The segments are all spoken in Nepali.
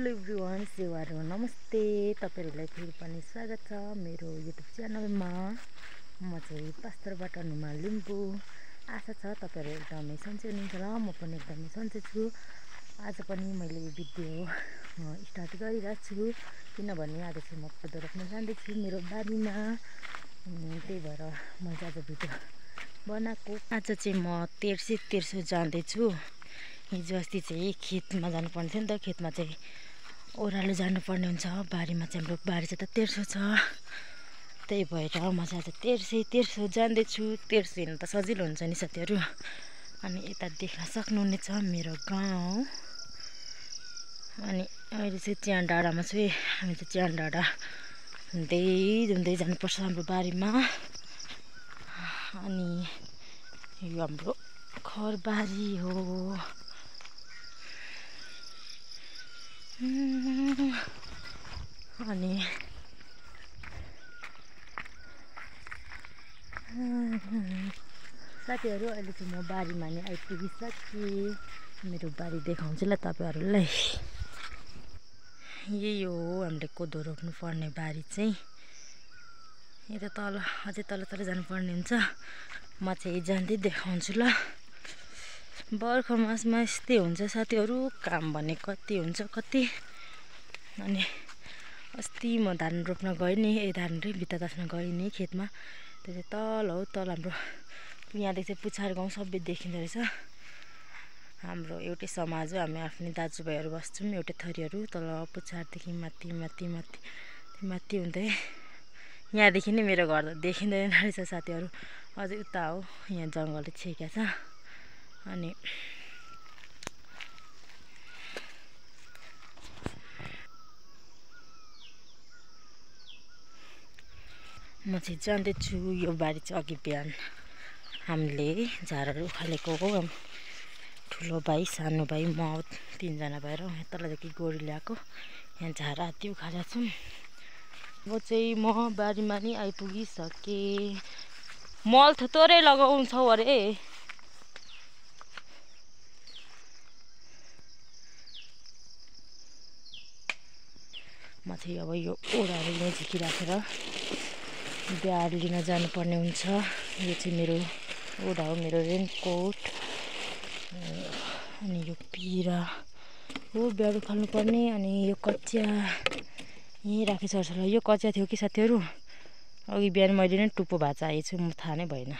एभ्रिवान सेवाहरू नमस्ते तपाईहरुलाई फेरि पनि स्वागत छ मेरो युट्युब च्यानलमा। म चाहिँ पास्तरबाट नुमा लिम्बू। आशा छ तपाईहरु एकदमै सन्चै हुनुहुन्छ र म पनि एकदमै सन्चै छु। आज पनि मैले भिडियो स्टार्ट गरिरहेको छु किनभने आज चाहिँ म कोदो रोप्न जाँदैछु मेरो बारीमा। त्यही भएर मैले आज भिडियो बनाएको। आज चाहिँ म तेर्सो जाँदैछु। हिजो अस्ति चाहिँ खेतमा जानुपर्ने थियो नि त, खेतमा चाहिँ ओह्रालो जानुपर्ने हुन्छ। बारीमा चाहिँ हाम्रो बारी चाहिँ त तेर्सो छ, त्यही भएर म चाहिँ आज तेर्सो जाँदैछु। तेर्सो हिँड्नु त सजिलो हुन्छ नि साथीहरू। अनि यता देख्न सक्नुहुनेछ मेरो गाउँ। अनि अहिले चाहिँ चिया डाँडामा छु। हामी चाहिँ चिया डाँडा हुँदै जानुपर्छ हाम्रो बारीमा। अनि यो हाम्रो घरबारी हो। अनि साथीहरू अहिले चाहिँ म बारीमा नै आइपुगिसकेँ। मेरो बारी देखाउँछु ल तपाईहरुलाई। यही हो हामीले कोदो रोप्नु पर्ने बारी चाहिँ। यता तल अझै तल जानुपर्ने हुन्छ। म चाहिँ जाँदै देखाउँछु ल। बर्खा मासमा यस्तै हुन्छ साथीहरू, काम भने कति हुन्छ कति। अनि अस्ति म धान रोप्न गएँ नि, धान रे भित्ता तास्न गएँ नि खेतमा। त्यो चाहिँ तल हो, तल हाम्रो यहाँदेखि चाहिँ पुछार गाउँ सबै देखिँदो रहेछ। हाम्रो एउटै समाज हो, हामी आफ्नै दाजुभाइहरू बस्छौँ एउटै थरीहरू। तल पुछारदेखि माथि हुँदै यहाँदेखि नै मेरो घर देखिँदैन रहेछ साथीहरू। अझै उता हो, यहाँ जङ्गलले छेकेको छ। अनि म चाहिँ जाँदैछु। यो बारी चाहिँ अघि बिहान हामीले झारहरू उखालेको हो। ठुलो भाइ, सानो भाइ, म तीनजना भएर तलदेखि गोरी ल्याएको। यहाँ झार हात्ती उखालेको छौँ। अब चाहिँ म बारीमा नि आइपुगिसकेँ। मल थोरै लगाउँछौ अरे। म चाहिँ अब यो ओह्रालो नै झिकिराखेर बिहार लिन जानुपर्ने हुन्छ। यो चाहिँ मेरो ओह्रा हो, मेरो रेनकोट। अनि यो पिरा हो बिहार उखाल्नु पर्ने। अनि यो कचिया यहीँ राखेको छ। यो कचिया थियो कि साथीहरू, अघि बिहान मैले नै टुप्पो भाँचा आएछु, म थाहा नै भएन।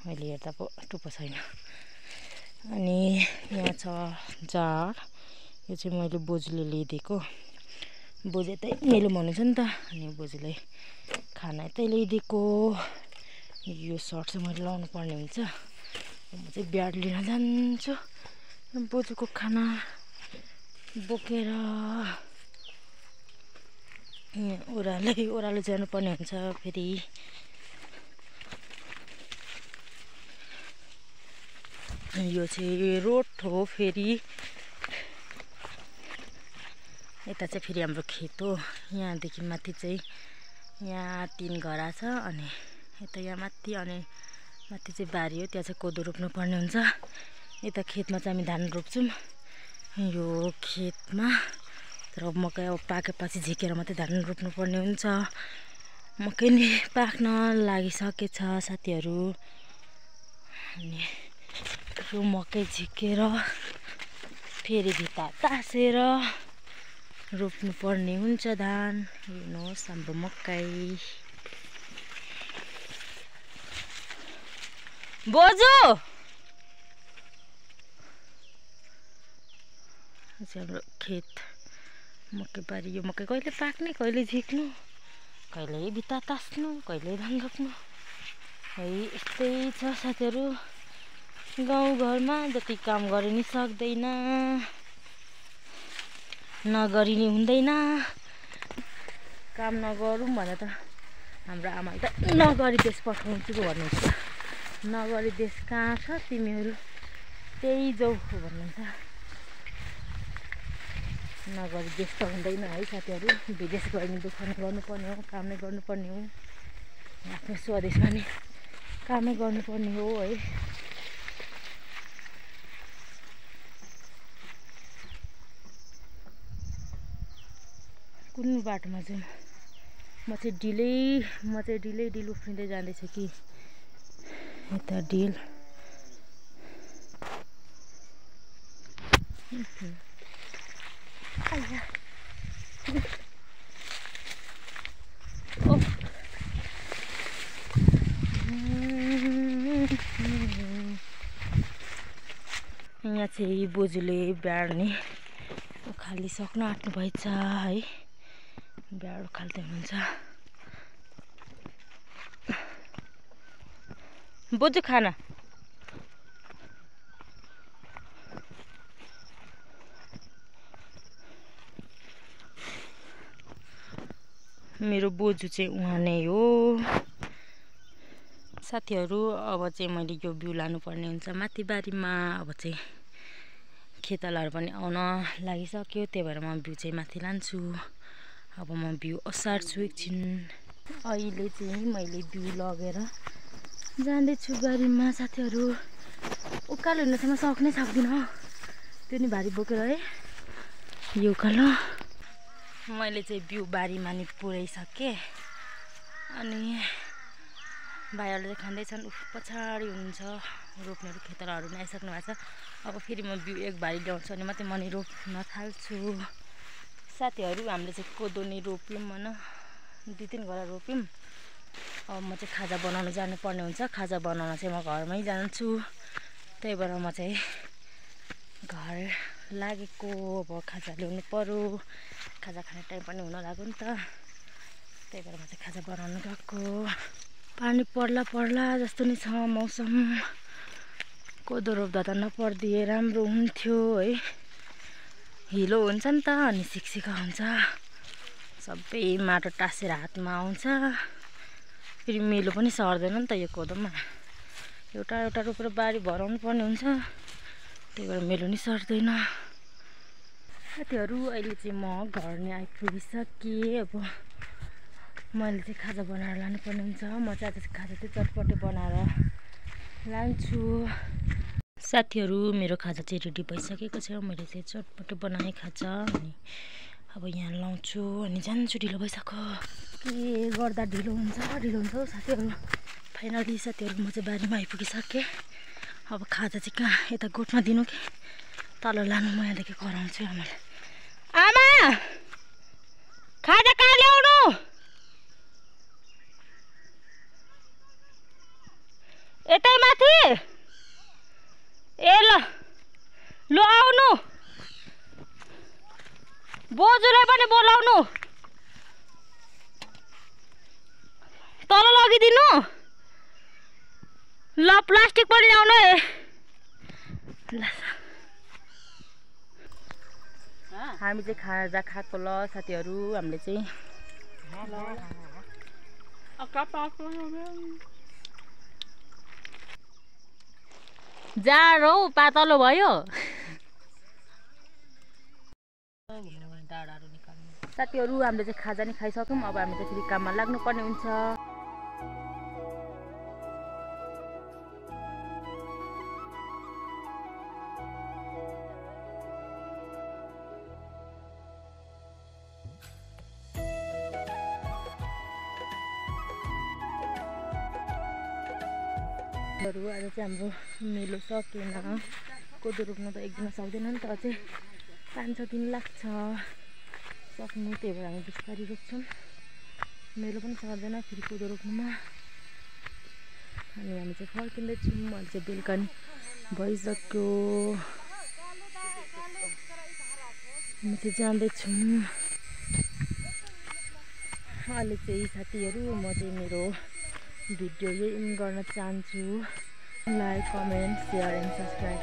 मैले हेर्दा पो टुप्पो छैन। अनि यहाँ छ जाँड, यो चाहिँ मैले बोजूले ल्याइदिएको। बोजू यतै मेलोमा हुनुहुन्छ नि त, अनि बोजूले खाना यतै ल्याइदिएको। यो सर्ट चाहिँ मैले लाउनु पर्ने हुन्छ। म चाहिँ बिहार लिन जान्छु। बोजूको खाना बोकेर ओह्रालो जानुपर्ने हुन्छ फेरि। यो चाहिँ रोड हो फेरि। यता चाहिँ फेरि हाम्रो खेत हो। यहाँदेखि माथि चाहिँ यहाँ 3 घर छ। अनि यता यहाँ माथि, अनि माथि चाहिँ बारी हो, त्यहाँ चाहिँ कोदो रोप्नु पर्ने हुन्छ। यता खेतमा चाहिँ हामी धान रोप्छौँ यो खेतमा। तर मकै अब पाकेपछि झिकेर मात्रै धान रोप्नु पर्ने हुन्छ। मकै नि पाक्न लागिसकेछ साथीहरू। अनि यो मकै झिकेर फेरि भित्ता तासेर रोप्नु पर्ने हुन्छ धान। हेर्नुहोस् हाम्रो मकै। बोजू हाम्रो खेत मकै बारी। यो मकै कहिले पाक्ने, कहिले झिक्नु, कहिले भित्ता तास्नु, कहिले धान रोप्नु, है यस्तै छ साथीहरू। गाउँघरमा जति काम गरे नि सक्दैन, नगरी नि हुँदैन। काम नगरौँ भने त हाम्रो आमाले त नगरी देश पठाउँछु भन्नुहुन्छ। नगरी देश कहाँ छ, तिमीहरू त्यही जाऊ भन्नुहुन्छ। नगरी देश त हुँदैन है साथीहरू। विदेश गएर नि दुःख नै गर्नुपर्ने हो, काम नै गर्नुपर्ने हो। आफ्नो स्वदेशमा नि कामै गर्नुपर्ने हो है। कुन बाटोमा चाहिँ म चाहिँ ढिलै उफ्रिँदै जाँदैछु कि यता ढिल यहाँ चाहिँ बोजूले ब्याड्ने उखालिसक्न आँट्नु भएछ है। ब्याड उखाल्दै हुनुहुन्छ। बोजू खाना मेरो बोजू चाहिँ उहाँ नै हो। साथीहरू अब चाहिँ मैले यो बिउ लानुपर्ने हुन्छ माथि बारीमा। अब चाहिँ खेतालाहरू पनि आउन लागिसक्यो, त्यही भएर म बिउ चाहिँ माथि लान्छु। अब म बिउ ओसार्छु एकछिन। अहिले चाहिँ मैले बिउ लगेर जाँदैछु बारीमा साथीहरू। उकालो हिँड्नसम्म सक्नै सक्दिनँ, त्यो नि भारी बोकेर है यो उकालो। मैले चाहिँ बिउ बारीमा नि पुऱ्याइसकेँ अनि भाइहरूले चाहिँ खाँदैछन्। पछाडि हुनुहुन्छ रोप्नेहरू, खेतलाहरू नि आइसक्नु भएको छ। अब फेरि म बिउ एक भारी ल्याउँछु अनि मात्रै म नि रोप्न थाल्छु। साथीहरू हामीले चाहिँ कोदो नि रोप्यौँ होइन, 2-3 घर रोप्यौँ। अब म चाहिँ खाजा बनाउनु जानुपर्ने हुन्छ। खाजा बनाउन चाहिँ म घरमै जान्छु, त्यही भएर म चाहिँ घर लागेको। अब खाजा ल्याउनु पर्यो, खाजा खाने टाइम पनि हुन लाग्यो नि त, त्यही भएर म चाहिँ खाजा बनाउनु गएको। पानी पर्ला जस्तो नि छ मौसम। कोदो रोप्दा त नपर्दिए राम्रो हुन्थ्यो है, हिलो हुन्छ नि त अनि सिक्सिका हुन्छ, सबै माटो टाँसेर हातमा आउँछ। फेरि मेलो पनि सर्दैन नि त यो कोदोमा, एउटा रोपेर बारी भराउनु पर्ने हुन्छ, त्यही भएर मेलो नि सर्दैन। साथीहरू अहिले चाहिँ म घर नै आइपुगिसकेँ। अब मैले चाहिँ खाजा बनाएर लानुपर्ने हुन्छ। म चाहिँ आज खाजा चाहिँ चटपटे बनाएर लान्छु। साथीहरू मेरो खाजा चाहिँ रेडी भइसकेको छ। मैले चाहिँ चटपटे बनाएँ खाजा, अनि अब यहाँ लाउँछु अनि जान्छु। ढिलो भइसक्यो, के गर्दा ढिलो हुन्छ हौ साथीहरू। फाइनली साथीहरू म चाहिँ बारीमा आइपुगिसकेँ। अब खाजा चाहिँ कहाँ, यता गोठमा दिनु कि तल लानु, म यहाँदेखि कराउँछु आमाले। आमा खाजा कहाँ ल्याउनु? यतै माथि? ए ल आउनु, बोजूलाई पनि बोलाउनु, तल लगिदिनु। ल प्लास्टिक पनि ल्याउनु है। हामी चाहिँ खाजा खाएको ल साथीहरू। हामीले चाहिँ जाडो पातलो भयो। साथीहरू हामीले चाहिँ खाजा नि खाइसक्यौँ। अब हामी चाहिँ फेरि काममा लाग्नुपर्ने हुन्छ। आज चाहिँ हाम्रो मेलो सकेन। कोदो रोप्नु त एक दिन सक्दैन नि त, अझै 5-6 दिन लाग्छ सक्नु, त्यही भएर हामी बिस्तारै रोप्छौँ। मेलो पनि सर्दैन फेरि कोदो रोप्नुमा। अनि हामी चाहिँ फर्किँदैछौँ। अहिले चाहिँ बेलुका भइसक्यो, हामी चाहिँ जाँदैछौँ। अहिले चाहिँ साथीहरू म चाहिँ मेरो भिडियो यही इन्ड गर्न चाहन्छु। Like, comment, share and subscribe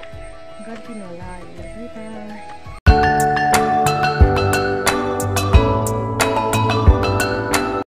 गरिदिनु होला। Bye bye.